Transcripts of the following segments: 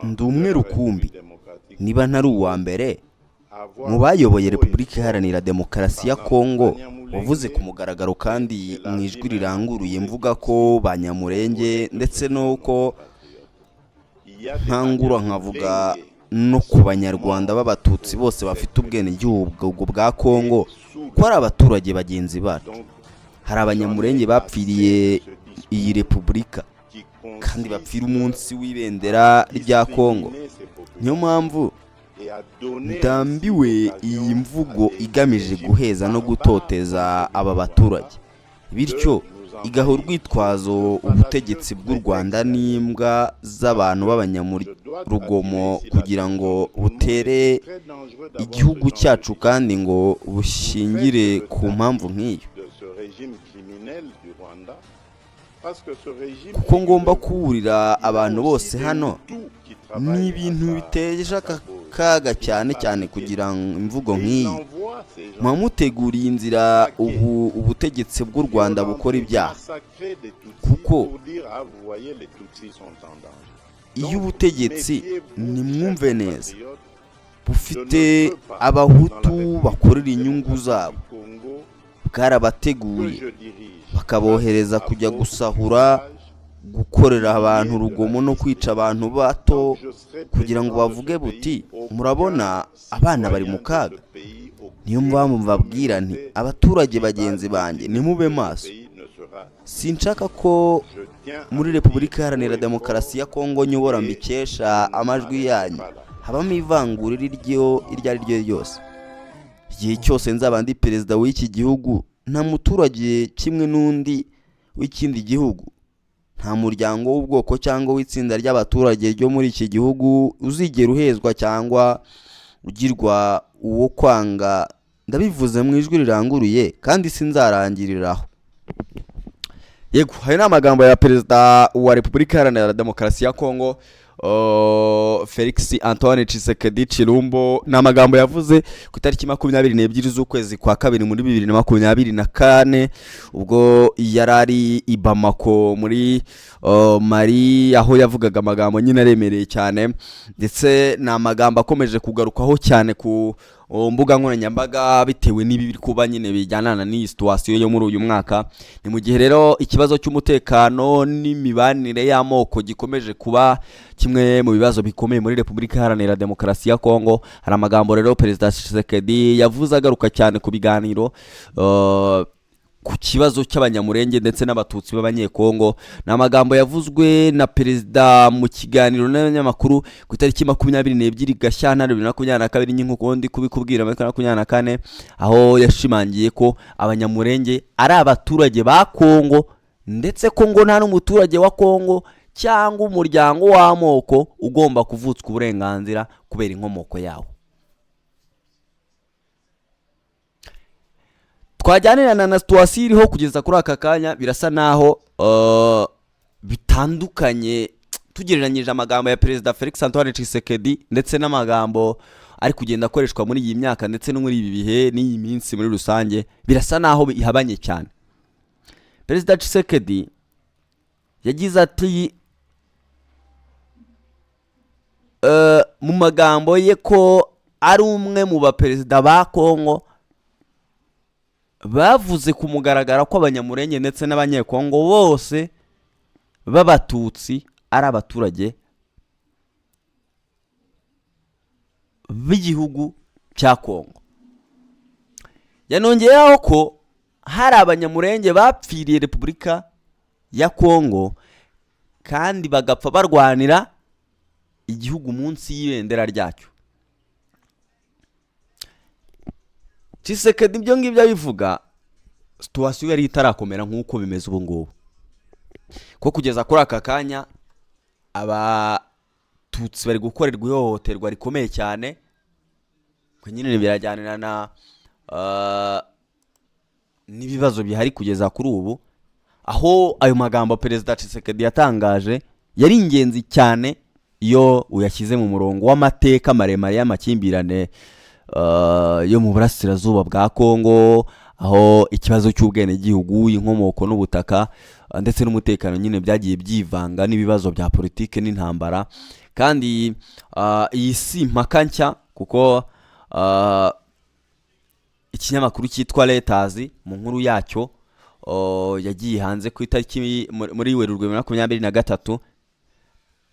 Ndi umwe rukumbi, niba ntari uwa mbere mu bayoboye Repubulika Iharanira Demokarasi ya Kongo wavuze ku mugaragaro kandi mu ijwi riranguruye mvuga ko Banyamurenge, ndetse n'uko nkangura nkavuga no ku Banyarwanda b'Abatutsi bose bafite ubwenegihugu bwa Kongo, ko ari abaturage bagenzi bacu. Hari Abanyamurenge bapfiriye iyi repubulika kandi bapfira umunsi w'ibendera rya Kongo. Niyo mpamvu ndambiwe iyi mvugo igamije guheza no gutoteza aba baturage, bityo igaha urwitwazo ubutegetsi bw'u Rwanda n'imbwa z'abantu b'abanyamurugomo kugira ngo butere igihugu cyacu kandi ngo bushingire ku mpamvu nk'iyo, kuko ngomba kuburira abantu bose hano. Ni ibintu biteje akaga cyane cyane kugira ngo imvugo nk'iyi muba muteguriye inzira ubu ubutegetsi bw'u Rwanda bukora ibyaha, kuko iyo ubutegetsi, nimwumve neza, bufite Abahutu bakorera inyungu zabo, bwarabateguye bakabohereza kujya gusahura, gukorera abantu urugomo no kwica abantu bato, kugira ngo bavuge buti: "Murabona abana bari mu kaga." Niyo mpamvu mbabwira nti: "Abaturage bagenzi banjye, nimube maso." Sinshaka ko muri Repubulika Iharanira Demokarasi ya Kongo nyobora mbikesha amajwi yanyu habamo ivangura iryo iryo ari ryo ryose. Igihe cyose nzaba ndi perezida w'iki gihugu, nta muturage kimwe n'undi w'ikindi gihugu, nta muryango w'ubwoko cyangwa w'itsinda ry'abaturage ryo muri iki gihugu uzigera uhezwa cyangwa ugirwa uwo kwanga. Ndabivuze mu ijwi riranguruye kandi sinzarangirira aho. Yego, hari n'amagambo ya Perezida wa Repubulika Iharanira Demokarasi ya Kongo, Felix Antoine Tshisekedi Chilombo. Ni amagambo yavuze ku itariki 22 z'ukwezi kwa kabiri muri 2024, ubwo yari ari i Bamako muri Mali, aho yavugaga amagambo nyine aremereye cyane, ndetse ni amagambo akomeje kugarukwaho cyane ku mbuga nkoranyambaga bitewe n'ibi biri kuba nyine bijyanana n'iyi situation yo muri uyu mwaka. Ni mu gihe rero ikibazo cy'umutekano n'imibanire y'amoko gikomeje kuba kimwe mu bibazo bikomeye muri Repubulika Iharanira Demokarasi ya Kongo. Hari amagambo rero Perezida Tshisekedi yavuze agaruka cyane ku biganiro ku kibazo cy'Abanyamurenge ndetse n'Abatutsi b'Abanyekongo. Ni amagambo yavuzwe na perezida mu kiganiro n'abanyamakuru ku itariki 22 Gashyantare 2022 nyine, nk'uko ndi kubikubwira, muri 24, aho yashimangiye ko Abanyamurenge ari abaturage ba Kongo, ndetse ko ngo nta n'umuturage wa Kongo cyangwa umuryango w'amoko ugomba kuvutswa uburenganzira kubera inkomoko yawo. Twajyanirana na situation iriho kugeza kuri aka kanya, birasa naho bitandukanye tugereranyije amagambo ya Perezida Felix Antoine Tshisekedi ndetse n'amagambo ari kugenda akoreshwa muri iyi myaka ndetse no muri ibi bihe n'iyi minsi muri rusange, birasa naho bihabanye cyane. Perezida Tshisekedi yagize ati mu magambo ye ko ari umwe mu baperezida ba Kongo bavuze ku mugaragaro ko Abanyamurenge ndetse n'Abanyekongo bose b'Abatutsi ari abaturage b'igihugu cya Kongo. Yanongeyeho ko hari Abanyamurenge bapfiriye Repubulika ya Kongo kandi bagapfa barwanira igihugu munsi y'ibendera ryacyo. Tshisekedi ibyo ngibyo abivuga situation yari itarakomera nk'uko bimeze ubu ngubu, ko kugeza kuri aka kanya Abatutsi bari gukorerwa ihohoterwa rikomeye cyane, ko nyine birajyanira na n'ibibazo bihari kugeza kuri ubu, aho ayo magambo Perezida Tshisekedi yatangaje yari ingenzi cyane iyo uyashyize mu murongo w'amateka maremare y'amakimbirane yo mu burasirazuba bwa Kongo. Aho ikibazo cy'ubwenegihugu, inkomoko n'ubutaka, ndetse n'umutekano nyine byagiye byivanga n'ibibazo bya politike n'intambara. Kandi iyi si impaka nshya, kuko ikinyamakuru cyitwa Reuters mu nkuru yacyo yagiye hanze ku itariki muri Werurwe 2023,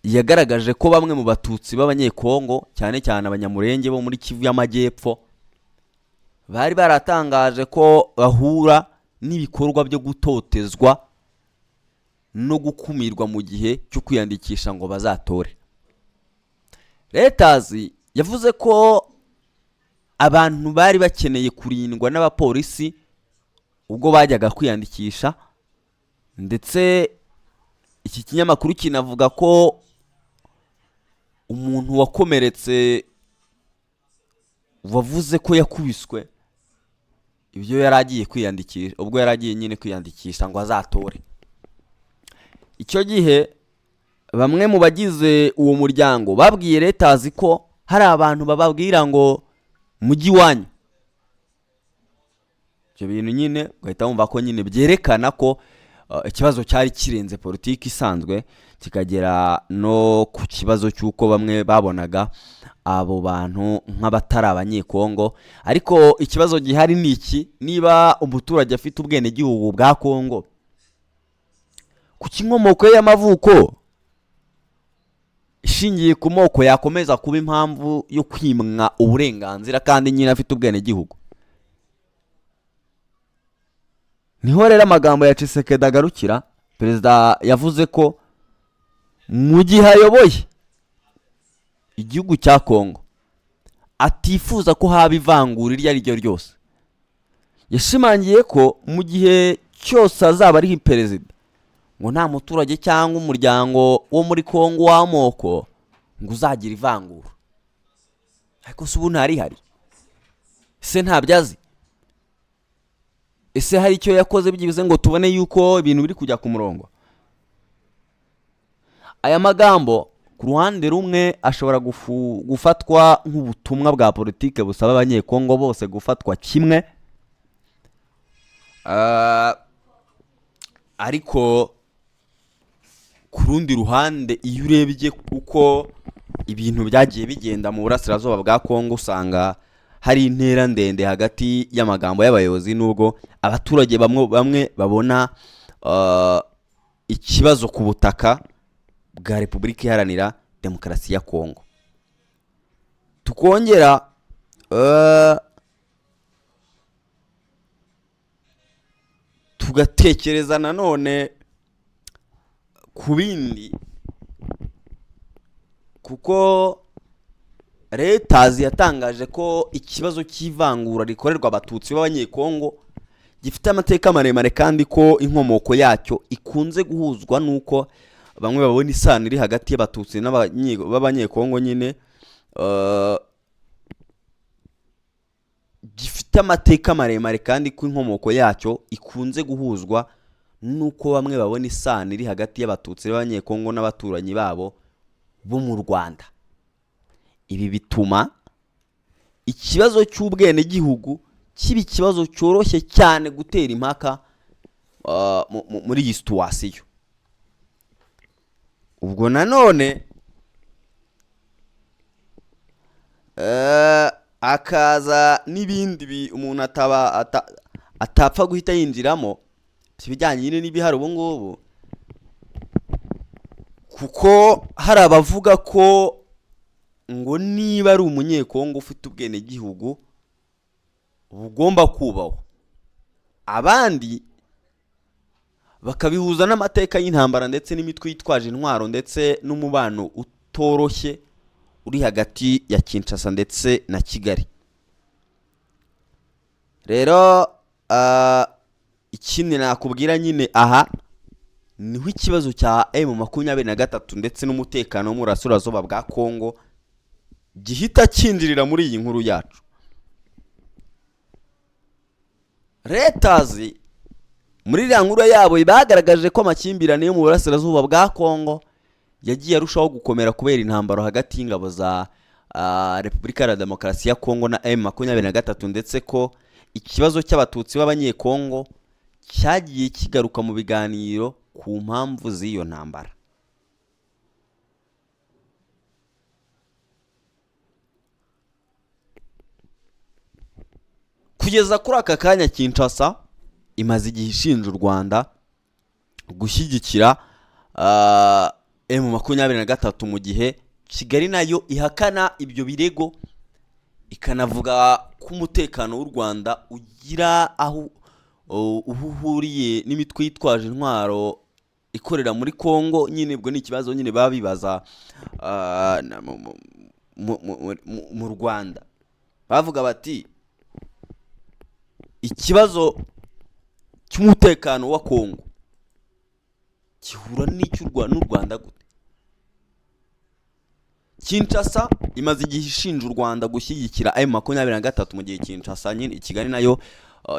yagaragaje ko bamwe mu Batutsi b'Abanyekongo, cyane cyane Abanyamurenge bo muri Kivu y'Amajyepfo, bari baratangaje ko bahura n'ibikorwa byo gutotezwa no gukumirwa mu gihe cyo kwiyandikisha ngo bazatore. Reuters yavuze ko abantu bari bakeneye kurindwa n'abapolisi ubwo bajyaga kwiyandikisha, ndetse iki kinyamakuru kinavuga ko umuntu wakomeretse wavuze ko yakubiswe ibyo yari agiye kwiyandikisha, ubwo yari agiye nyine kwiyandikisha ngo azatore. Icyo gihe bamwe mu bagize uwo muryango babwiye Reuters ko hari abantu bababwira ngo mujyi iwanyu. Ibyo bintu nyine ugahita wumva ko nyine byerekana ko ikibazo cyari kirenze politiki isanzwe, kikagera no ku kibazo cy'uko bamwe babonaga abo bantu nk'abatari Abanyekongo. Ariko ikibazo gihari ni iki: niba umuturage afite ubwenegihugu bwa Kongo, kuki inkomoko ye y'amavuko ishingiye ku moko yakomeza kuba impamvu yo kwimwa uburenganzira kandi nyine afite ubwenegihugu? Niho rero amagambo ya Tshisekedi agarukira. Perezida yavuze ko mu gihe ayoboye igihugu cya Kongo atifuza ko haba ivangura iryo ari ryo ryose. Yashimangiye ko mu gihe cyose azaba ari perezida, ngo nta muturage cyangwa umuryango wo muri Kongo w'amoko ngo uzagira ivangura. Ariko se ubu ntarihari? Se ntabyo azi? Ese hari icyo yakoze byibuze ngo tubone yuko ibintu biri kujya ku murongo? Aya magambo ku ruhande rumwe ashobora gufatwa nk'ubutumwa bwa politike busaba Abanyekongo bose gufatwa kimwe, ariko ku rundi ruhande, iyo urebye uko ibintu byagiye bigenda mu burasirazuba bwa Kongo, usanga hari intera ndende hagati y'amagambo y'abayobozi n'ubwo abaturage bamwe bamwe babona ikibazo ku butaka bwa Repubulika Iharanira Demokarasi ya Kongo. Tukongera tugatekereza nanone ku bindi, kuko Reuters yatangaje ko ikibazo cy'ivangura rikorerwa Abatutsi b'Abanyekongo gifite amateka maremare, kandi ko inkomoko yacyo ikunze guhuzwa n'uko bamwe babona isano iri hagati y'Abatutsi b'Abanyekongo nyine, gifite amateka maremare kandi ko inkomoko yacyo ikunze guhuzwa n'uko bamwe babona isano iri hagati y'Abatutsi b'Abanyekongo n'abaturanyi babo bo mu Rwanda. Ibi bituma ikibazo cy'ubwenegihugu kiba ikibazo cyoroshye cyane gutera impaka muri iyi situation. Ubwo nanone akaza n'ibindi umuntu atapfa guhita yinjiramo ibijyanye nyine n'ibihari ubu ngubu, kuko hari abavuga ko ngo niba ari Umunyekongo ufite ubwenegihugu bugomba kubahwa, abandi bakabihuza n'amateka y'intambara ndetse n'imitwe yitwaje intwaro ndetse n'umubano utoroshye uri hagati ya Kinshasa ndetse na Kigali. Rero ikindi nakubwira nyine aha niho ikibazo cya M23 ndetse n'umutekano wo mu burasirazuba bwa Kongo gihita kinjirira muri iyi nkuru yacu. Reuters muri iriya nkuru yabo bagaragaje ko amakimbirane yo mu burasirazuba bwa Kongo yagiye arushaho gukomera kubera intambaro hagati y'ingabo za Repubulika ya Demokarasi ya Kongo na M23, ndetse ko Ikibazo cy'Abatutsi b'Abanyekongo cyagiye kigaruka mu biganiro ku mpamvu z'iyo ntambara. Kugeza kuri aka kanya, Kinshasa imaze igihe ishinja u Rwanda gushyigikira M23, mu gihe Kigali nayo ihakana ibyo birego, ikanavuga ko umutekano w'u Rwanda ugira aho uhuriye n'imitwe yitwaje intwaro ikorera muri Kongo. Nyine ubwo ni ikibazo nyine baba bibaza mu Rwanda, bavuga bati ikibazo cy'umutekano wa Kongo gihura n'icy'u Rwanda gute? Kinshasa imaze igihe ishinja u Rwanda gushyigikira M23, mu gihe Kinshasa nyine Kigali nayo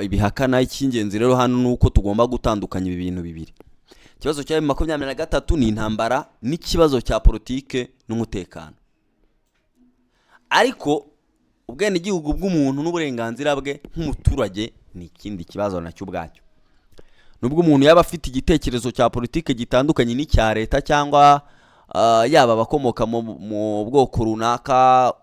ibihakana. Icy'ingenzi rero hano ni uko tugomba gutandukanya ibi bintu bibiri: ikibazo cya M23 ni intambara, n'ikibazo cya politike n'umutekano. Ariko ubwenegihugu bw'umuntu n'uburenganzira bwe nk'umuturage ni ikindi kibazo nacyo ubwacyo. Nubwo umuntu yaba afite igitekerezo cya politike gitandukanye n'icya leta, cyangwa yaba abakomoka mu bwoko runaka,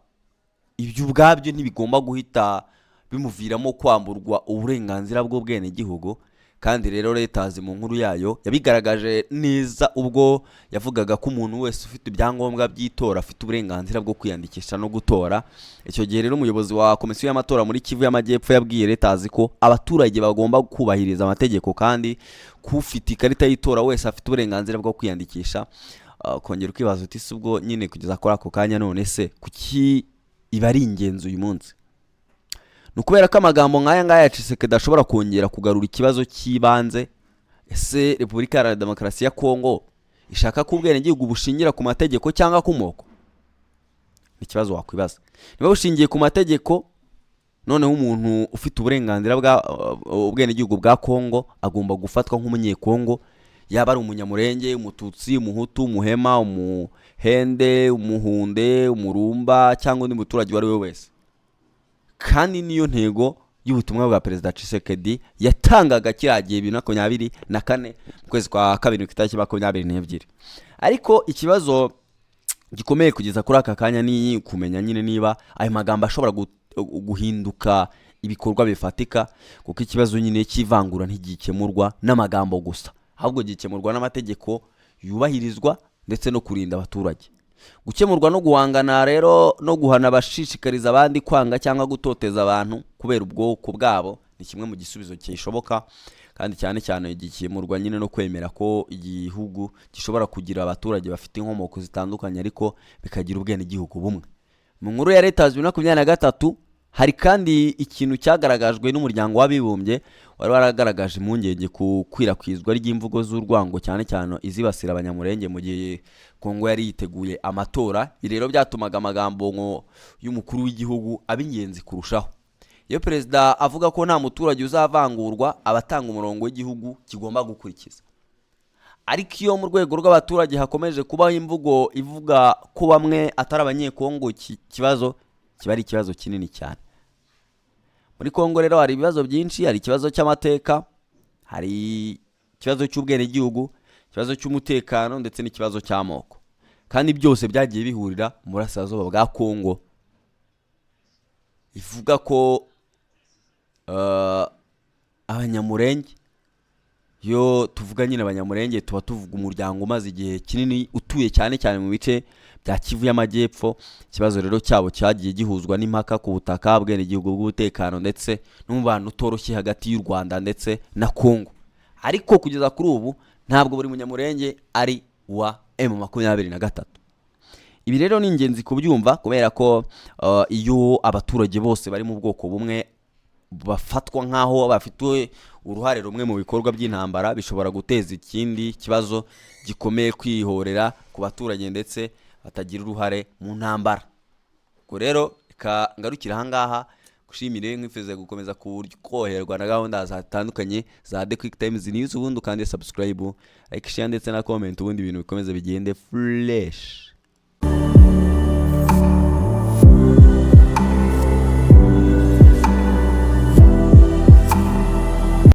ibyo ubwabyo ntibigomba guhita bimuviramo kwamburwa uburenganzira bw'ubwenegihugu. Kandi rero Leta mu nkuru yayo yabigaragaje neza ubwo yavugaga ko umuntu wese ufite ibyangombwa by'itora afite uburenganzira bwo kwiyandikisha no gutora. Icyo gihe rero umuyobozi wa komisiyo y'amatora muri Kivu y'Amajyepfo yabwiye Leta ko abaturage bagomba kubahiriza amategeko, kandi ko ufite ikarita y'itora wese afite uburenganzira bwo kwiyandikisha. Kongera ukibaza uti si ubwo nyine kugeza kuri ako kanya, none se kuki iba ari ingenzi uyu munsi? Ni ukubera ko amagambo nk'aya ngaya ya Tshisekedi ashobora kongera kugarura ikibazo cy'ibanze: ese Repubulika Iharanira Demokarasi ya Kongo ishaka ko ubwenegihugu bushingira ku mategeko cyangwa ku moko? Ni ikibazo wakwibaza. Niba bushingiye ku mategeko, noneho umuntu ufite uburenganzira bwa ubwenegihugu bwa Kongo agomba gufatwa nk'umunyekongo, yaba ari Umunyamurenge, Umututsi, Umuhutu, Umuhema, Umuhende, Umuhunde, Umurumba cyangwa undi muturage uwo ari we wese. Kandi niyo ntego y'ubutumwa bwa Perezida Tshisekedi yatangaga kiriya gihe 2024 mu kwezi kwa kabiri ku itariki 22. Ariko ikibazo gikomeye kugeza kuri aka kanya ni kumenya nyine niba ayo magambo ashobora guhinduka ibikorwa bifatika, kuko ikibazo nyine cy'ivangura ntigikemurwa n'amagambo gusa, ahubwo gikemurwa n'amategeko yubahirizwa ndetse no kurinda abaturage. Gukemurwa no guhangana rero no guhana abashishikariza abandi kwanga cyangwa gutoteza abantu kubera ubwoko bwabo ni kimwe mu gisubizo kishoboka, kandi cyane cyane gikemurwa nyine no kwemera ko igihugu gishobora kugira abaturage bafite inkomoko zitandukanye ariko bikagira ubwenegihugu bumwe. Mu nkuru ya Leta 2023 hari kandi ikintu cyagaragajwe n'Umuryango w'Abibumbye, wari waragaragaje impungenge ku kwirakwizwa ry'imvugo z'urwango, cyane cyane izibasira Abanyamurenge, mu gihe Kongo yari yiteguye amatora. Ibi rero byatumaga amagambo ngo y'umukuru w'igihugu aba ingenzi kurushaho. Iyo perezida avuga ko nta muturage uzavangurwa, aba atanga umurongo w'igihugu kigomba gukurikiza. Ariko iyo mu rwego rw'abaturage hakomeje kubaho imvugo ivuga ko bamwe atari Abanyekongo, iki kibazo kiba ari ikibazo kinini cyane. Muri Kongo rero hari ibibazo byinshi: hari ikibazo cy'amateka, hari ikibazo cy'ubwenegihugu, ikibazo cy'umutekano ndetse n'ikibazo cy'amoko, kandi byose byagiye bihurira mu burasirazuba bwa Kongo. Ivuga ko Abanyamurenge, iyo tuvuga nyine Abanyamurenge tuba tuvuga umuryango umaze igihe kinini utuye cyane cyane mu bice bya Kivu y'Amajyepfo. Ikibazo rero cyabo cyagiye gihuzwa n'impaka ku butaka, bwenegihugu bw'umutekano ndetse n'umubano utoroshye hagati y'u Rwanda ndetse na Kongo. Ariko kugeza kuri ubu ntabwo buri Munyamurenge ari uwa M23. Ibi rero ni ingenzi kubyumva, kubera ko iyo abaturage bose bari mu bwoko bumwe bafatwa nk'aho bafite uruhare rumwe mu bikorwa by'intambara, bishobora guteza ikindi kibazo gikomeye, kwihorera ku baturage ndetse batagira uruhare mu ntambara. Ubwo rero reka ngarukire ahangaha, gushimire, nkwifuza gukomeza kuryoherwa na gahunda zitandukanye za The Quick Times News. Ubundi ukande subscribe, like, share ndetse na comment, ubundi ibintu bikomeze bigende fresh.